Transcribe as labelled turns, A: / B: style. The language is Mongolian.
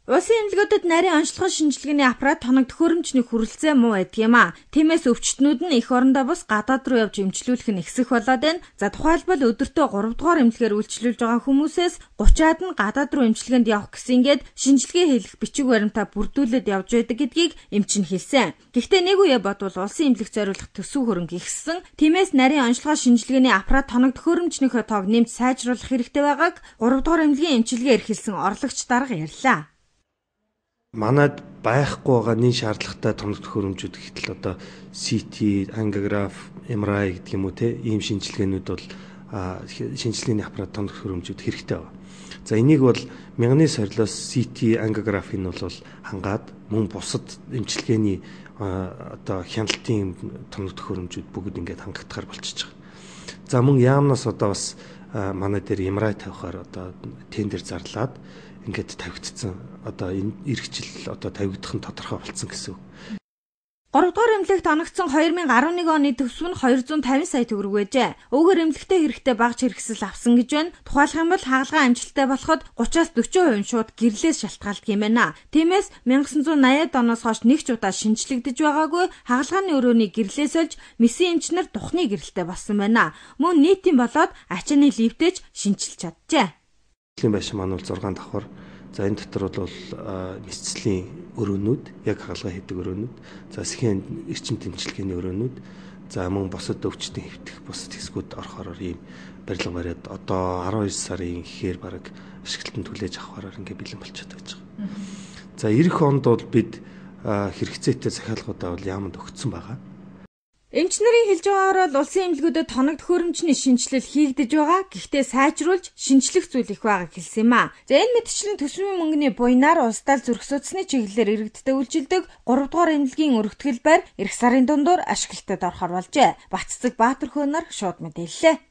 A: Улсын эмнэлгүүдэд нарийн онцлогын шинжилгээний аппарат тоног төхөөрөмжний хүрэлцээ муу байдаг юм а. Тиймээс өвчтнүүд нь эх орондоо бус гадаад руу явж эмчлүүлэх нь ихсэх болоод байна. За тухайлбал өдөртөө 3 дугаар эмнэлгээр үйлчилүүлж байгаа хүмүүсээс 30-аад нь гадаад руу эмчилгээнд явах гэсэн ингээд шинжилгээ хийх бичиг баримтаа бүрдүүлээд явж байдаг гэдгийг эмч нь хэлсэн. Гэхдээ нэг үе бодвол улсын эмнэлэг зориулах төсөв хөрөнгө ихссэн. Тиймээс нарийн онцлогоо шинжилгээний аппарат тоног төхөөрөмжнийхөө тоог нэмж сайжруулах хэрэгтэй байгааг 3 дугаар эмнэлгийн эмчилгээ эрхэлсэн орлогч дарга ярьлаа.
B: Манад байхгүй байгаа нэн шаардлагатай тоног төхөөрөмжүүд гэхтэл одоо CT, ангиограф, MRI гэдэг юм уу те ийм шинжилгээнүүд бол шинжилгээний аппарат тоног төхөөрөмжүүд хэрэгтэй байна. За энийг бол мянганы сорилоос CT, ангиографыг нь бол хангаад мөн бусад эмчилгээний одоо хяналтын тоног төхөөрөмжүүд бүгд ингээд хангагдахаар болчихж байгаа. За мөн яамнаас одоо бас манай дээр MRI тавихаар одоо тендер зарлаад ингээд тавигдсан. Одоо энэ эрхжил одоо тавигдах нь тодорхой болсон гэсэн үг.
A: 3 дугаар эмнэлэгт оногдсон 2011 оны төсөв нь 250 сая төгрөг байжээ. Үүгээр эмнэлэгтээ хэрэгтэй багж хэрэгсэл авсан гэж байна. Тухайлах юм бол хагалгаа амжилттай болоход 30-аас 40% нь шууд гэрлээс шалтгаалдаг юм байна. Тиймээс 1980-ад оноос хойш нэг ч удаа шинжлэгдэж байгаагүй хагалгааны өрөөний гэрлээс олж мэсийн эмчнэр духны гэрэлтэй болсон байна. Мөн нийтийн болоод ачааны лифтэж шинчилж чаджээ.
B: Мэслийн байшин маань бол 6 давхар. За энэ дотор бол мэсцлийн өрөөнүүд, яг хагалгаа хийдэг өрөөнүүд, за сэхэн эрчим тэмцэлгээний өрөөнүүд, за мөн бусад өвчтөн хэвтэх бусад хэсгүүд орохоор ийм барилга бариад одоо 12 сарын ихээр бараг ашиглалтанд хүлээж авахаар ингээ бэлэн болчиход байж байгаа. За ирэх онд бол бид хэрэгцээтэй захиалгуудаа бол яаманд өгсөн байгаа.
A: Эмч нарын хэлж байгаагаар бол улсын эмнэлгүүдэд тоног төхөөрөмжний шинэчлэл хийгдэж байгаа. Гэхдээ сайжруулж шинчлэх зүйл их байгааг хэлсэн юм а. За энэ мэтчлэн төсвийн мөнгөний буйнаар улсдал зүрх судасны чиглэлээр иргэдтэй үйлчилдэг 3 дугаар эмнэлгийн өргөтгөл байр эх сарын дундуур ашиглалтад орохоор болжээ. Батцэг Баатар хөөнөр шууд мэдээллээ.